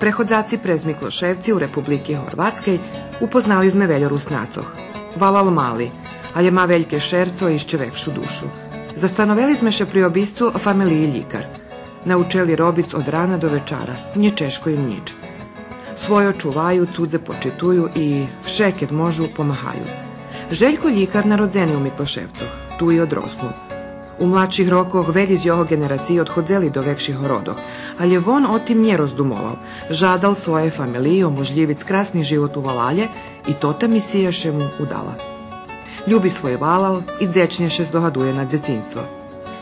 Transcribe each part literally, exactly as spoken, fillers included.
Преходзаци през Миклошевци у Републики Горватскей упознали зме вельо Руснацох. Валал мали, алє ма вельке шерцо и ище векшу душу. Застановели зме ше при обисцу фамелиї Лїкар. Научели робиц од рана до вечара, нє чежко им нїч. Свойо чуваю, цудзе почитую и вше, кед можу, помагаю. Желько Лїкар народзени у Миклошевцох, ту и одроснул. У младших рокох велї з його ґенерациї одходзели до векших городох, алє вон о тим нє роздумовал. Жадал своєй фамелиї оможлївиц красни живот у валалє и тота мисия ше му удала. Люби свой валал и дзечнє ше здогадує на дзецинство.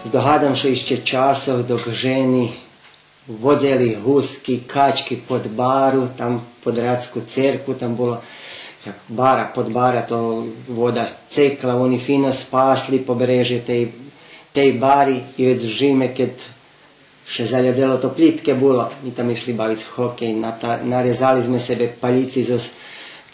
Здогадам ше ище часох док жени водзели гузки, качки под бару, там под Рацку церкву, там було як бара, под бара, то вода цекла, вони фино спасли побережє тей, тей бари и вец в жиме, кед ше залядзело, то плїтке було, ми там ишли бавиц хокей, ната-, нарезали зме себе палїци зоз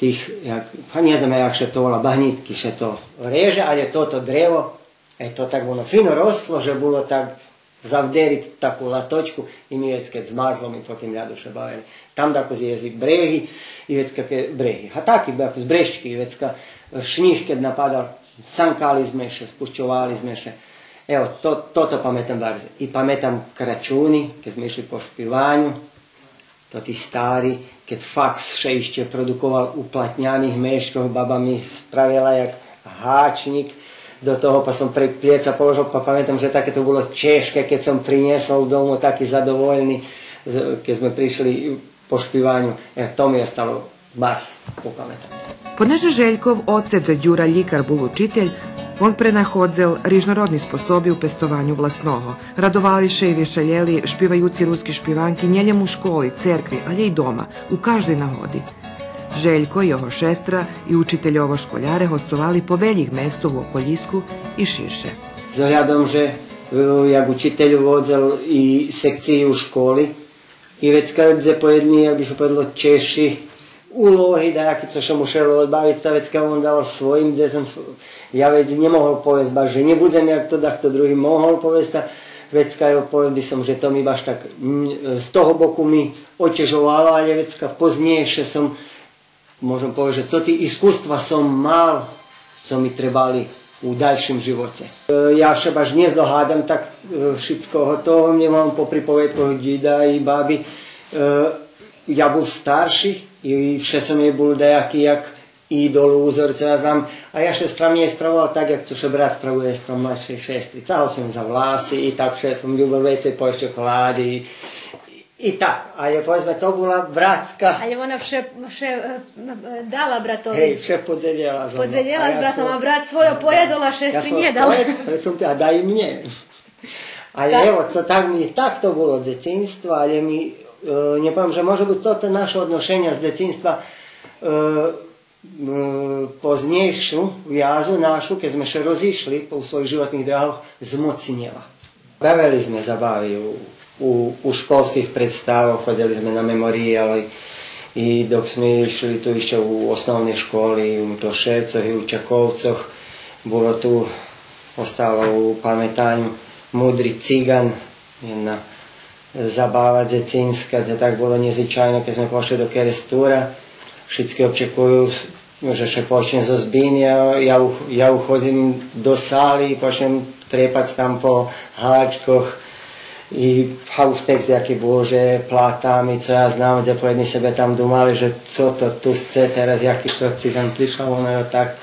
тих, як, па нє знам як ше то вола, багнїтки ше то реже, алє тото древо, е, то так воно фино росло, же було так завдериц таку латочку и ми вец кед змарзло, ми по тим ляду ше бавели. Там дакус єст и бреги, и вецка ке-, бреги. А так, и дакус брещки, и вецка, е, шнїг кед нападал, санкали зме ше, спущовали зме ше. Ево, то, тото паметам барз. И паметам крачуни, кед зме ишли по шпиваню, тоти стари, кед факс ше ище продуковал у платняних мешкох, баба ми справела як гачнїк до того, па сом прейґ плєца положел, па паметам же таке то було чежке, кед сом принєсол дому, таки задовольни, з-, кед зме пришли по шпиваню. Е, то ми остало барз у памети. Понеже Жельков оцец Дюра Лїкар бул учитель, вон пренаходзел рижнородни способи у пестованю власного. Радовали ше и вешелєли шпиваюци руски шпиванки нє лєм у школи, церкви, алє и дома, у каждей нагоди. Желько, його шестра и учительово школяре госцовали по велїх местох у околїску и ширше. З оглядом же, е, як учитель водзел и секциї у школи, и вецка дзе поєдни, як би ше поведло, чежши улоги, даяки цо ше мушело одбавиц, та вецка вон дал своїм дзецом св-, я вец нє могол повесц баш же нє будзем як то дахто други могол повесц, та вецка, йо, поведзел би сом же то ми баш так, м, з того боку ми очежовало, алє вецка познєйше сом, можем повесц же тоти искуства сом мал, цо ми требали у дальшим живоце. Е, я ше баш нє здогадам так, е, шицкого того, нє мам по приповедкох дїда и баби. Е, я бул старши и вше сом єй бул даяки як идол, узор, цо я знам. А я ше спрам нєй справовал так, як цо ше брат справує спрам младшей шестри. Цагал сом за власи и так вше сом любел вецей поєсц чоколади и И так, алє поведзме, то була братска. Алє вона вше, вше, е, е, дала братови. Гей, вше подзелєла зо мнов. Подзелєла з братом, а брат свойо поєдол, а шестри нє дал. Я сом поєдол, а дай и мнє. Алє ево, то так ми, так то було дзецинство, алє ми, е, нє повем же може буц то, то наше одношенє з дзецинства, е, е, познєйшу вязу нашу, кед зме ше розишли по, у своїх животних драгох, змоцнєла. Бавели зме забави у, у, у школских представох, ходзели зме на меморияли и док зме ишли ту ище у основней школи, и у Миклошевцох, и у Чаковцох, було ту, остало у паметаню Мудри циган, єдна забава дзецинска, дзе так було нєзвичайно, кед зме пошли до Керестура. Шицки очекую с-, же ше почнє зоз бини, а я ух-, я уходзим до сали и почнєм трепац там по галачкох. И, а уж текст яки бул, же платами, цо я знам, дзе поєдни себе там думали, же цо то ту сце тераз, яки то циган пришол, воно йо так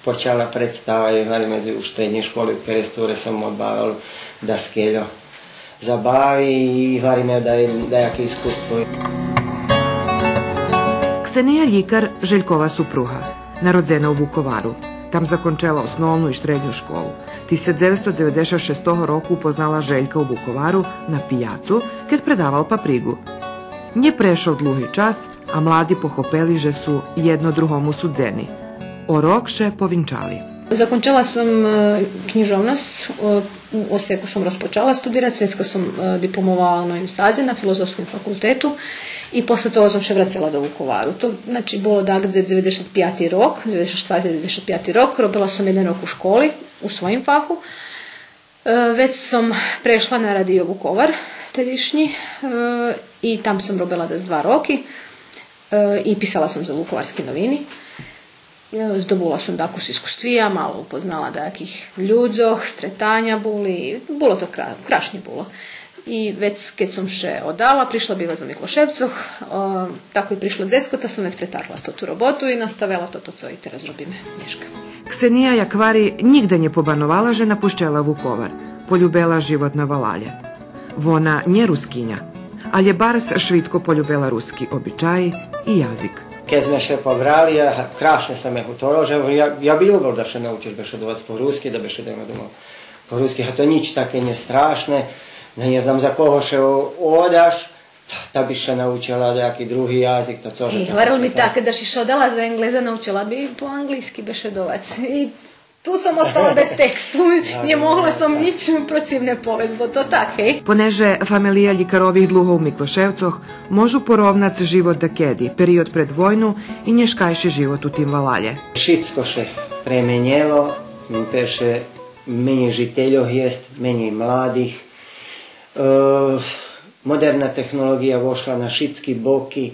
почала представа и, гварим, медзи, у штреднєй школи у Керестуре сом одбавел даскельо забави и, гварим, да, даяке искуство. Ксения Лїкар, Желькова супруга, народзена у Вуковару. Там закончела основну и штредню школу. Тисяч дзевецсто дзеведзешат шестого року упознала Желька у Вуковару на пияцу, кед предавал паприґу. Нє прешол длуги час, а млади похопели же су єдно другому судзени. О рок ше повинчали. Закончела сом, е, кнїжовносц, е, у Осиєку сом розпочала студирац, вецка сом, е, дипломовала у Новим Садзе на Филозофским факултету и после того сом ше врацела до Вуковару. То, значи, було дагдзе дзеведзешат пияти рок, дзеведзешат штварти, дзеведзешат пияти рок, робела сом єден рок у школи, у своїм фаху. Е, вец сом прешла на Радио Вуковар тедишнї, е, и там сом робела дас два роки, е, и писала сом за вуковарски новини. Е, здобула сом дакус искуствия, мало упознала даяких людзох, стретаня були, було то кра-, крашнє було. И вец кед сом ше одала, пришла бивац до Миклошевцох, е, тако и пришло дзецко, та сом вец претаргла з тоту роботу и наставела тото цо и тераз робиме нєшка. Ксения, як гвари, нїґда нє побановала же напущела Вуковар. Полюбела живот на валалє. Вона нє Рускиня, алє барз швидко полюбела руски обичаї и язик. Кед зме ше побрали, я, крашнє сом єй гуторел, же я, я би любел да ше научиш бешедовац по руски, да бешедуєме дома по руски, а то нїч таке нє страшне, нє, нє знам за кого ше о-, одаш, та, та би ше научела даяки други язик, та цо же... Гей, гварел ми так, да ши ше одала за Енґлеза, научела би по анґлийски бешедовац. И ту сом остала без тексту. Нє могла сом нїч процивне повесц, бо то так, гей. Понеже фамелия Лїкарових длуго у Миклошевцох, можу поровнац живот дакеди, период пред войну и нєшкайши живот у тим валалє. Шицко ше пременєло, перше менєй жительох єст, менєй младих. Е, модерна технолоґия вошла на шицки боки,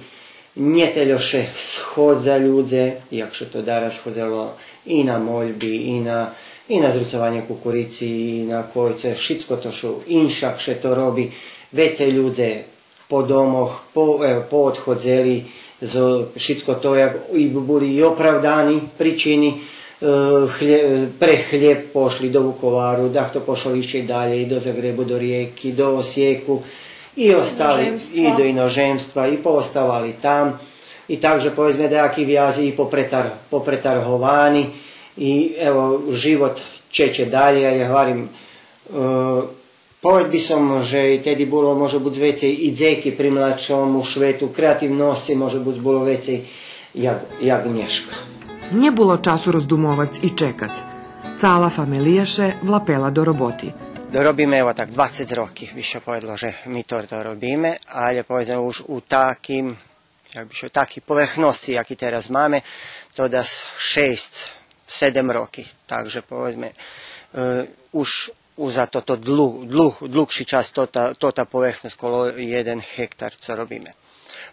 нє тельо ше сходза людзе, як ше то дараз сходзело и на мольби, и на, и на зруцованє кукурици, и на койце, шицко то ше иншак ше то роби, вецей людзе по домох, по, е, поодходзели, зо, шицко то, як и були и оправдани причини, е, хлє-, пре хлєб пошли до Вуковару, дахто пошол ище далєй, до Загребу, до Риєки, до Осиєку, и остали и до иножемства, и пооставали там. И так же, поведзме, даяки вязи и попретар-, попретарговани. И, ево, живот чече далєй, а я гварим, е, Повед би сом же и теди було, може буц, вецей идзеки при младшому швету, креативносци, може буц, було вецей як, як нєшка. Нє було часу роздумовац и чекац. Цала фамелия ше влапела до роботи. Робиме, ево так, двацец роки, би ше поведло же ми то, то робиме, алє, поведзме, уж у таким, як би ше, такей поверхносци, яки тераз маме, то дас шейсц, седем роки. Так же, поведзме, е, уж у-, за тото длу-, длу-, длугши час тота, тота поверхносц коло єден гектар цо робиме.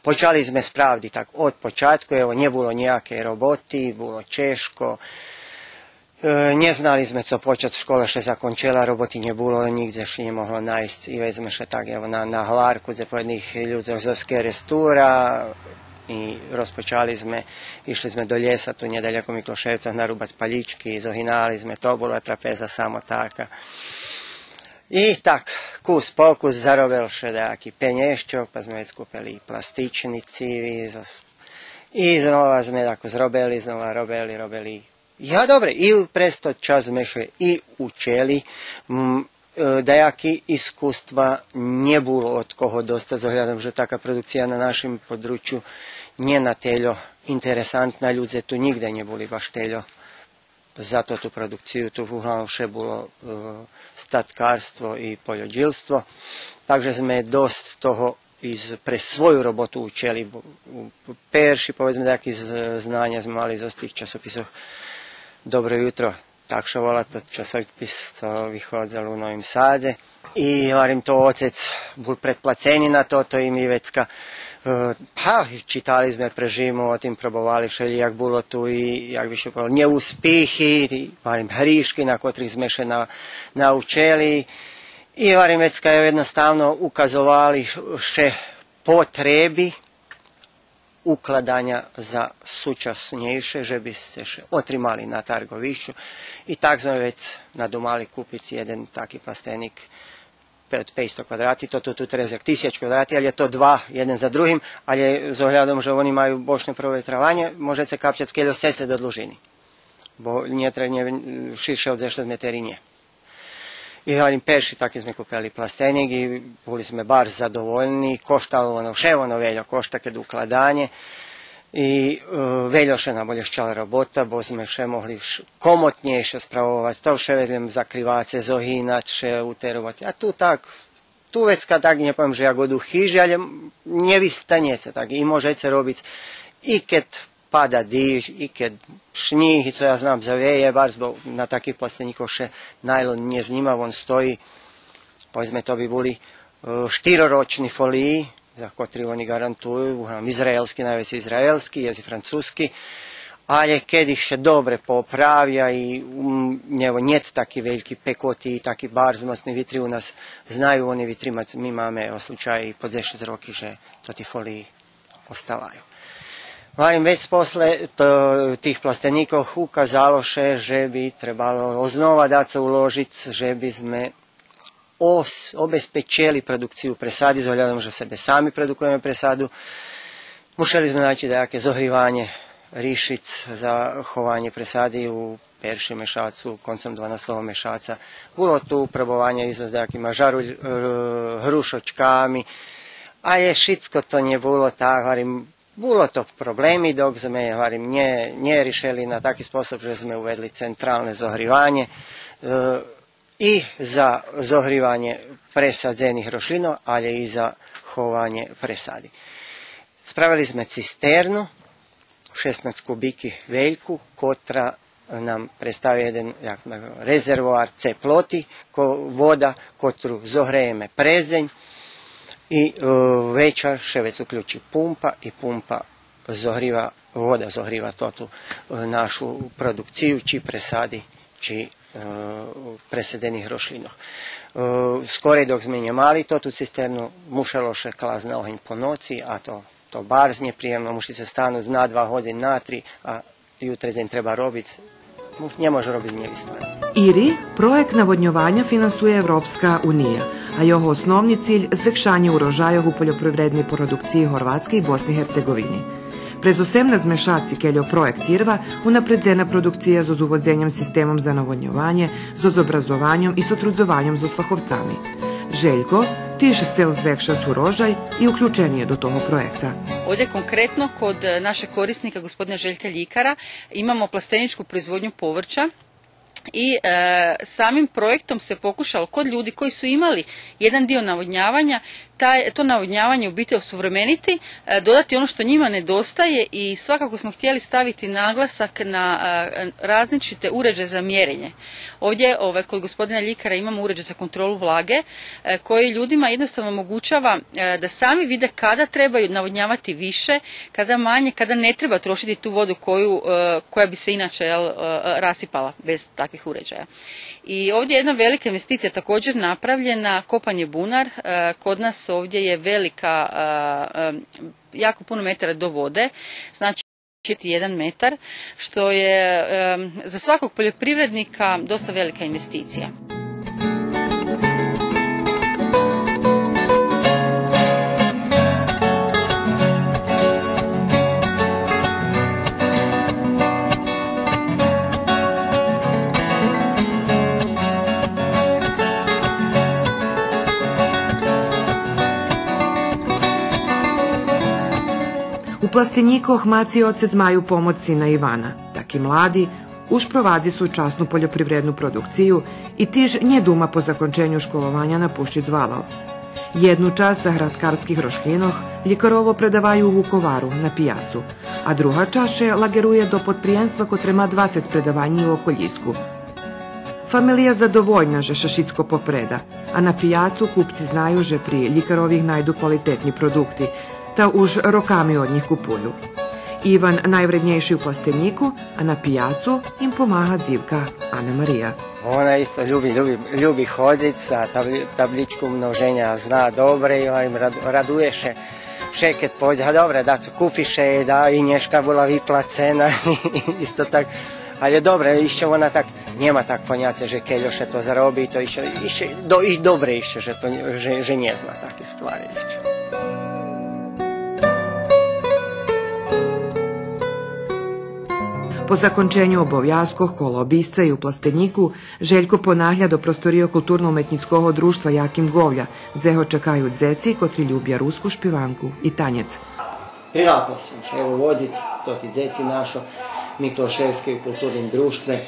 Почали зме справди так од початку, ево, нє було нїякей роботи, було чежко. Е, нє знали зме цо почац, школа ше закончела, роботи нє було, нїґдзе ше нє могло найсц и вец зме ше так, ево, на, на гварку, дзе по єдних людзох зоз Керестура, и розпочали зме, ишли зме до лєса, ту нєдаляко Миклошевцох, нарубац палїчки, зогинали зме, то була трапеза само така. И так, кус по кус заробел ше даяки пенєжчок, па зме вец купели и пластични циви, зос-, и знова зме тако зробели, знова робели, робели. Я, добре, и през тот час зме ше и учели, м, Е, даяки искуства нє було од кого достац, з оглядом же така продукция на нашим подручю нє на тельо интересантна, людзе ту нїґда нє були баш тельо за тоту продукцию, ту углавном вше було, е, статкарство и польодїлство. Так же зме досц того и з-, пре свою роботу учели, бо, у-, перши, поведзме, даяки з-, знаня зме мали зоз тих часописох Добро ютро, так ше вола тот часопис цо виходзел у Новим Садзе. И, гварим, то оцец бул предплацени на тото и ми вецка, е, га, читали зме пре жиму о тим, пробовали вшелїяк, було ту и, як би ше поведло, нєуспихи, и, гварим, гришки на котрих зме ше на-, научели. И, гварим, вецка, єдноставно указовали ше потреби укладаня за сучаснєйше, же би сце ше отримали на тарґовищу. И так зме вец надумали купиц єден таки пластенїк пе-, пейсто квадрати, то, то ту тераз як тисяч квадрати, алє то два, єден за другим, алє з оглядом же вони маю бочне проветрованє, можеце капчац кельо сцеце до длужини. Бо нє тре-, нє, ширше од дзешец метери нє. И, гварим, перши таки зме купели пластенїк и були зме барз задовольни. Коштало воно, вше воно вельо кошта кед укладанє. И, е, вельо ше нам олєгчала робота, бо зме вше могли вш-, комотнєйше справовац. То вше ведлем закриваце, зогинац ше у тей роботи. А ту так, ту вецка так, нє повем же як у хижи, алє м-, нє вистанєце так. И можеце робиц и кед пада диждж, и кед шнїг, и цо я знам, завеє барз, бо на таких пластенїкох ше найлон нє знїма, вон стої, поведзме, то би були, е, штиророчни фолиї, за котри вони ґарантую, углавном израелски, найвецей израелски, єст и французки, алє кед их ше добре поправя и, м, нєво, нєт таки вельки пекоти и таки барз моцни витри у нас, знаю вони витримац, ми маме, о, случаї по дзешец роки же тоти фолиї оставаю. Гварим, вец после то, тих пластенїкох указало ше же би требало ознова дацо уложиц, же би зме ос-, обезпечели продукцию пресади, з оглядом же себе сами продукуєме пресаду. Мушели зме найсц даяке зогриванє ришиц за хованє пресади у першим мешацу, концом дванастого мешаца. Було ту пробованє и зоз даякима жаруль-, е, грушочками, алє шицко то нє було так, гварим, було то проблеми, док зме, гварим, нє, нє ришели на таки способ же зме уведли централне зогриванє, е, и за зогриванє пресадзених рошлїнох, алє и за хованє пресади. Справели зме цистерну, шеснац кубики вельку, котра нам представя єден, як, резервоар цеплоти, ко-, вода, котру зогреєме през дзень и, е, вечар ше вец уключи пумпа и пумпа зогрива, вода зогрива тоту, е, нашу продукцию, чи пресади, чи, е, преседзених рошлїнох. Е, скорей док зме нє мали тоту цистерну, мушело ше класц на огень по ноци, а то, то барз нєприємно, муши ше стануц на два годзин, на три, а ютре дзень треба робиц. Му-, нє може робиц нєвиспани. ИРИ, проєкт наводньованя, финансує Европска уния, а його основни циль — звекшанє урожайох у польопривредней продукциї Горватскей и Босни и Герцеґовини. През осемнац мешаци, кельо проєкт тирва, унапредзена продукция зоз уводзеньом системом за наводньованє, зоз образованьом и сотрудзованьом зоз фаховцами. Желько тиж сцел звекшац урожай и уключени є до того проєкта. Ovdje konkretno kod, e, našeg korisnika, gospodina Željka Ljikara, imamo plasteničku proizvodnju povrća i, e, samim projektom se pokušalo kod ljudi koji su imali jedan dio navodnjavanja, taj, to navodnjavanje u biti osuvremeniti, e, dodati ono što njima nedostaje i svakako smo htjeli staviti naglasak na, e, različite uređaje za mjerenje. Ovdje, ovaj, kod gospodina Ljikara imamo uređaj za kontrolu vlage, e, koji ljudima jednostavno omogućava, e, da sami vide kada trebaju navodnjavati više, kada manje, kada ne treba trošiti tu vodu koju, e, koja bi se inače, jel, e, rasipala bez takvih uređaja. I ovdje je jedna velika investicija također napravljena, kopanje bunar. E, kod nas ovdje je velika, e, e, jako puno metara do vode, znači jedan metar, što je, e, za svakog poljoprivrednika dosta velika investicija. У пластенїкох мац и оцец маю помоц сина Ивана. Таки млади, уж провадзи сучасну польопривредну продукцию и тиж нє дума по законченю школованя напущиц валал. Єдну часц заградкарских рошлїнох Лїкарово предаваю у Вуковару на пияцу, а друга часц ше лагерує до подприємства котре ма двацец предаванї у околїску. Фамелия задовольна же ше шицко попреда, а на пияцу купци знаю же при Лїкарових найду квалитетни продукти, та уж роками од нїх купую. Иван найвреднєйши у пластенїку, а на пияцу им помага дзивка Ана Мария. Вона исто люби, люби, люби ходзиц, а таблї-, таблїчку множеня зна добре и вона им рад-, радує ше вше кед поведзе: „А добре, дацо купи ше, да, и нєшка була виплацена“, исто так. Але добре, ище вона так нєма так поняце же кельо ше то зароби, то ище, ище, до-, и добре ище же то, же, же нє зна таки ствари ище. По законченю обовязкох коло обисца и у пластенїку, Желько понагля до просторийох Културно-уметнїцкого дружтва „Яким Говля“, дзе го чекаю дзеци котри любя руску шпиванку и танєц. Прилапал сом ше, ево, водзиц тоти дзеци нашо Миклошевскей у културним дружтве.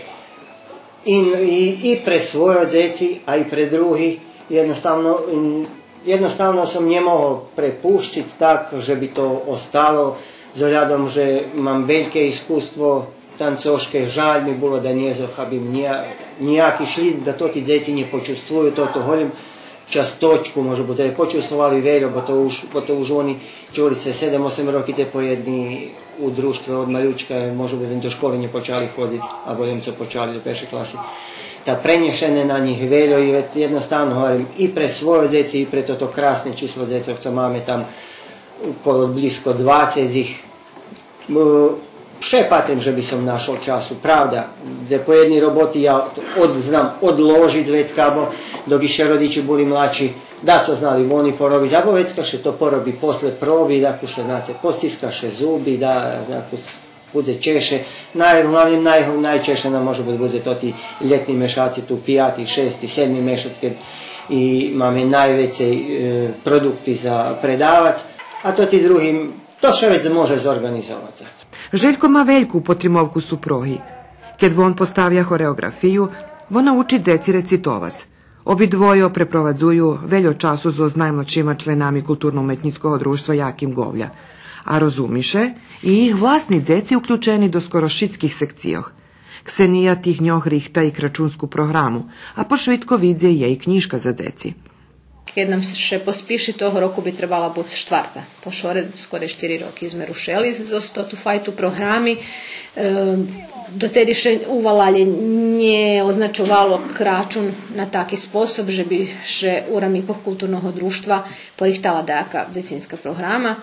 И, и, и пре свойо дзеци, а и пре други. Єдноставно, м, єдноставно сом нє могол препущиц так же би то остало, З оглядом же мам вельке искуство танцошке, жаль ми було да нє зохабим нїя-, нїяки шлїд, да тоти дзеци нє почувствую тото, голєм часточку, може буц, почувствовали вельо, бо то уж, бо то уж вони, чули сце, седем-осем роки дзе поєдни у дружтве од малючка, може буц, до школи нє почали ходзиц, або лєм цо почали до першей класи. Та пренєшене на нїх вельо и вец єдноставно, говорим, и пре свойо дзеци, и пре тото красне число дзецох, цо маме там коло блїзко двацец их, М, пше патрим же би сом нашол часу, правда, дзе поєдни роботи я од-, знам одложиц вецка, або док ище родичи були младши, дацо знали вони поробиц, або вецка ше то пороби после проби, дакус ше, знаце, посциска ше зуби, да, дакус будзе чежше. Най-, главним най-, найчежше нам може буц, будзе тоти лєтни мешаци, ту пияти, шести, седми мешац, кед и маме найвецей, е, продукти за предавац, а тоти други То ше вец може зорґанизовац. Желько ма вельку потримовку супруги. Кед вон поставя хореоґрафию, вона учи дзеци рецитовац. Обидвойо препровадзую вельо часу зоз наймладшима членами Културно-уметнїцкого дружтва Яким Говля. А розуми ше, и їх власни дзеци уключени до скоро шицких секцийох. Ксения тих дньох рихта и крачунску програму, а пошвидко видзе єй кнїжка за дзеци. Кед нам ше поспиши, того року би требала буц штварта. По шоре, скоро штири роки зме рушели зоз тоту файту програми. Е, дотеди ше увалалє нє означовало Крачун на таки способ же би ше у рамикох културного дружтва порихтала даяка дзецинска програма.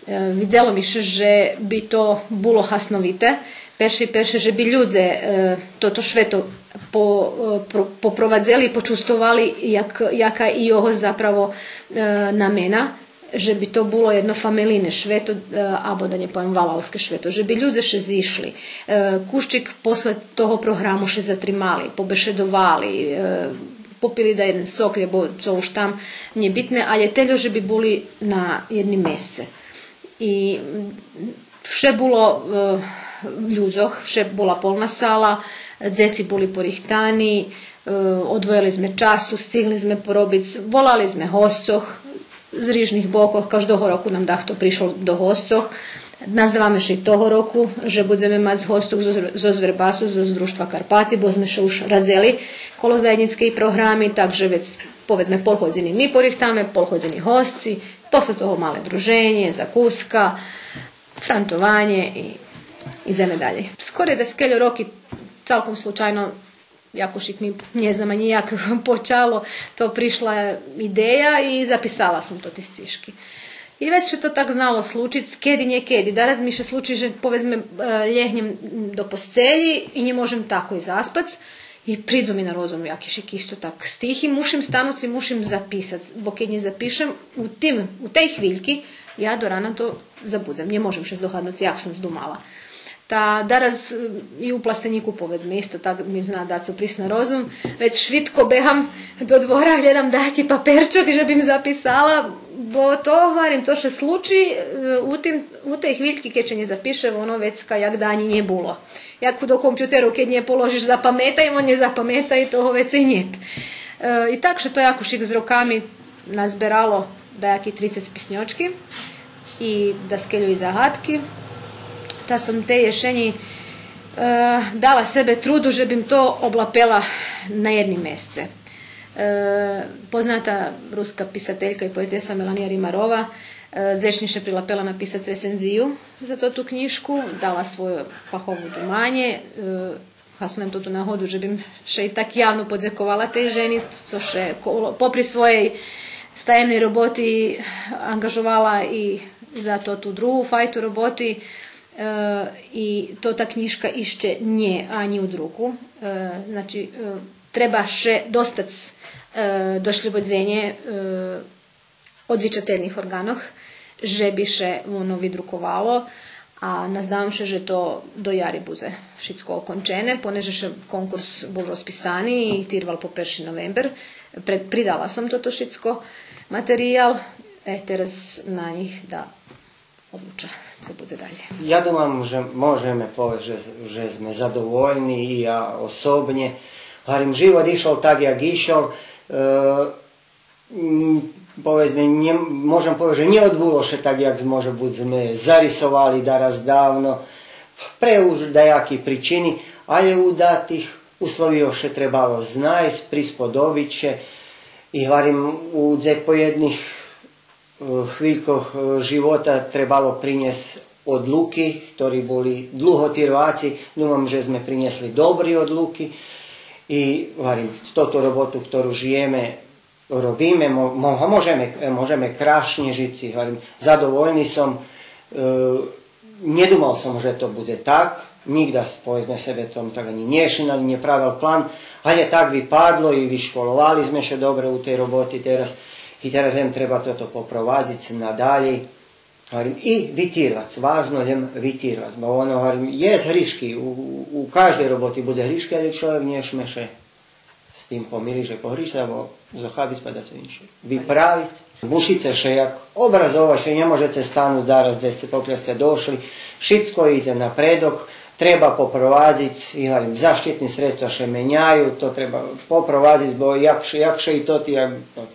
Е, видзело ми ше же би то було гасновите. Перше, перше, же би людзе, е, тото швето по-, е, про-, попровадзели и почувствовали як, яка и його заправо, е, намена, же би то було єдно фамелийне швето, е, або да нє повем валалске швето, же би людзе ше зишли. Е, кущик после того програму ше затримали, побешедовали, е, попили даєден сок, лєбо цо уж там, нєбитне, алє тельо же би були на єдним месце. И, м, вше було, е, людзох, вше була полна сала, дзеци були порихтани, е, одвоєли зме часу, сцигли зме поробиц, волали зме госцох з рижних бокох, каждого року нам дахто пришол до госцох. Наздаваме ше и того року же будземе мац госцох зоз, зоз Вербасу, зоз Дружтва Карпати, бо зме ше уж радзели коло заєднїцкей програми, так же вец, поведзме, пол годзини ми порихтаме, пол годзини госци, после того мале друженє, закуска, франтованє и идземе далєй. Скоро даскельо роки цалком случайно, якошик ми, нє знам анї як почало, то пришла идея и записала сом тоти стишки. И вец ше то так знало случиц, кеди нєкеди. Дараз ми ше случи же, поведзме, е, лєгнєм до посцелї и нє можем такой заспац, и придзу ми на розум якишик исто так стихи, мушим стануц и мушим записац, бо кед нє запишем, у тим, у тей хвильки, я до рана то забудзем, нє можем ше здогаднуц як сом здумала. Та дараз, е, и у пластенїку, поведзме, исто так ми зна дацо присц на розум, вец швидко бегам до двора, глєдам даяки паперчок же бим записала, бо то, гварим, то ше случи, е, у тим, у тей хвильки, кед ше нє запише, воно вецка як да анї нє було. Як до компютеру, кед нє положиш запаметай, вон нє запамета и того вецей нєт. Е, и так ше то якошик з роками назберало даяки трицец писньочки и даскельо и загадки. Та сом тей єшенї, е, дала себе труду же бим то облапела на єдни месце. Е, позната руска писателька и поетеса Мелания Римарова, е, дзечнє ше прилапела написац рецензию за тоту кнїжку, дала свойо фахово думанє, е, Хаснуєм тоту нагоду же бим ше и так явно подзековала тей жени, цо ше коло, попри своєй стаємней роботи анґажовала и за тоту другу файту роботи, е, и тота кнїжка ище нє анї у друку. Е, значи, е, треба ше достац, е, дошлєбодзенє, е, одвичательних орґанох, же би ше воно видруковало, а наздавам ше же то до яри будзе шицко окончене, понеже ше конкурс бул розписани и тирвал по перши новембер. Пре-, придала сом тото шицко материял, е, тераз на нїх да одлуча цо будзе далєй. Я думам же можеме повесц же, же зме задовольни и я особнє. Гварим, живот ишол так як ишол. Е, М, поведзме, нє, можем повесц же нє одбуло ше так, як, може буц, зме зарисовали дараз давно, пре уж даяки причини, але у датих условийох ше требало знайсц, присподобиц ше. И гварим, у дзепоєдних, е, хвилькох, е, живота требало принєсц одлуки, хтори були длуготирваци. Думам же зме принєсли добри одлуки. И гварим, тоту роботу, хтору жиєме, робиме, мо-, мо-, можеме, можеме крашнє жици, гварим, задовольни сом. Е, нє думал сом же то будзе так, нїґда, поведзме, себе том так анї нє шинал, нє правел план, але так випадло и вишколовали зме ше добре у тей роботи тераз. И тераз лєм треба тото попровадзиц надалєй. Гварим, и витирвац, важно лєм витирвац, бо воно, гварим, єст гришки, у, у, у каждей роботи будзе гришки, але чловек нє шме ше з тим помириц же погриши, або зохабиц па дацо инше виправиц. Мушице ше як образовац, ше нє можеце стануц дараз дзе сце, покля сце дошли. Шицко идзе напредок, треба попровадзиц, и гварим, защитни средства ше меняю, то треба попровадзиц, бо як ше, як ше и тоти, як,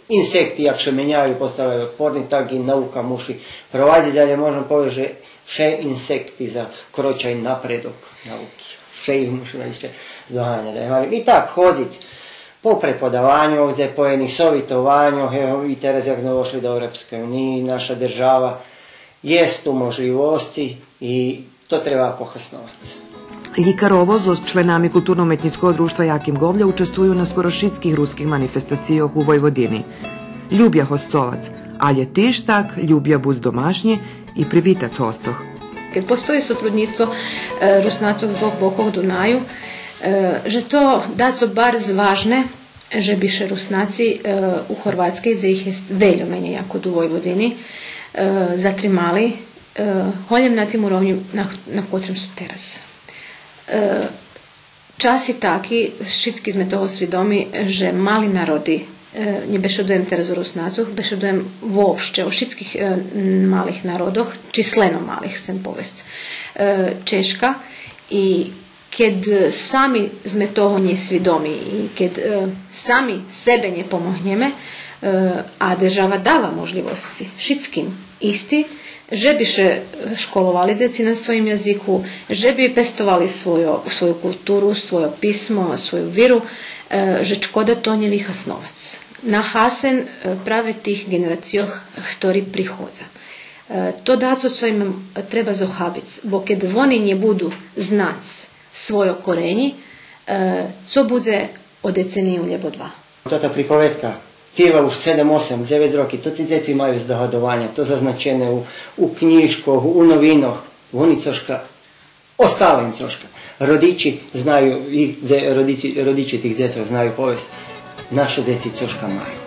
инсекти, як ше меняю, поставаю отпорни, так и наука муши провадзиц, але можем повесц же вше инсекти заскочай напредок науки. Вше их мушиме ище здоганяц. Гварим, и так ходзиц по преподаваню, овдзе по єдних совитованю, е, и тераз як зме вошли до Европскей униї, наша держава, єст ту можлївосци и то треба похасновац. Лїкарово зоз членами Културно-уметнїцкого дружтва Яким Говля участвую на скоро шицких руских манифестацийох у Войводини. Любя госцовац, але тиж так любя буц домашнї и привитац госцох. Кед постої сотруднїцтво, е, Руснацох з двох бокох Дунаю, е, же то дацо барз важне, же би ше Руснаци, е, у Горватскей, дзе их єст вельо менєй як у Войводини, е, затримали, е, голєм на тим уровню на, на котрим су тераз. Е, Час и таки, шицки зме того свидоми, же мали народи, е, нє бешедуєм тераз о Руснацох, бешедуєм вообще о шицких, е, малих народох, числено малих, сцем повесц, е, чежка. И кед сами зме того нє свидоми и кед, е, сами себе нє помогнєме, е, а держава дава можлївосци шицким исти, же би ше школовали дзеци на своїм язику, же би пестовали свойо, свою културу, свойо писмо, свою виру, е, же чкода то нє вихасновац на хасен, е, праве тих ґенерацийох хтори приходза. Е, то дацо цо им треба зохабиц, бо кед вони нє буду знац свойо коренї, е, цо будзе о децению лєбо два? Тота приповедка тирва уж седем, осем, дзевец роки, то ци дзеци маю здогадованя, то зазначене у, у кнїжкох, у новинох, вони цошка, остало им цошка. Родичи знаю, и дзе-, родичи, родичи тих дзецох знаю повесц, нашо дзеци цошка маю.